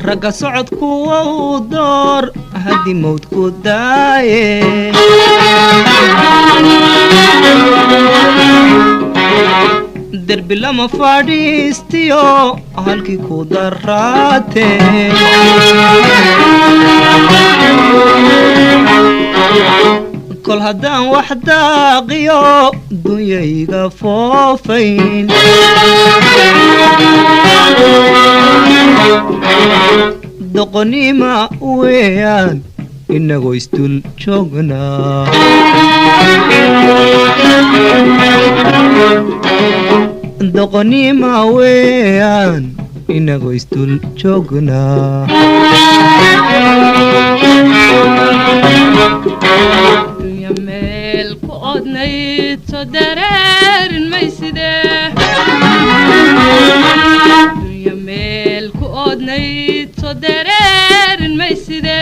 Ragga socodku wow door haddii mawdku daaye. Derbi lama fadhiistiyo halkii ku daraate. Kol haddaan wax daaqiyo dunyayga foofayn, doqonnima weeyaan inagoo isdul joognaa. Doqonnima weeyaan inagoo isdul joognaa. Dunya meel ku odnayd soo dareerin mayside. Dunya meel ku odnayd soo dareerin mayside.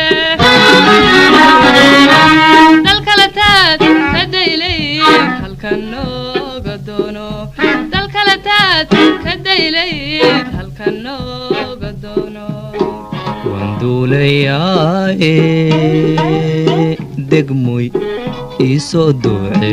Dalkale taad ka daylayd halka nooga doono. Dalkale taad ka daylayd halka nooga doono. Waan duulayaaye, degmoy ii soo duuce.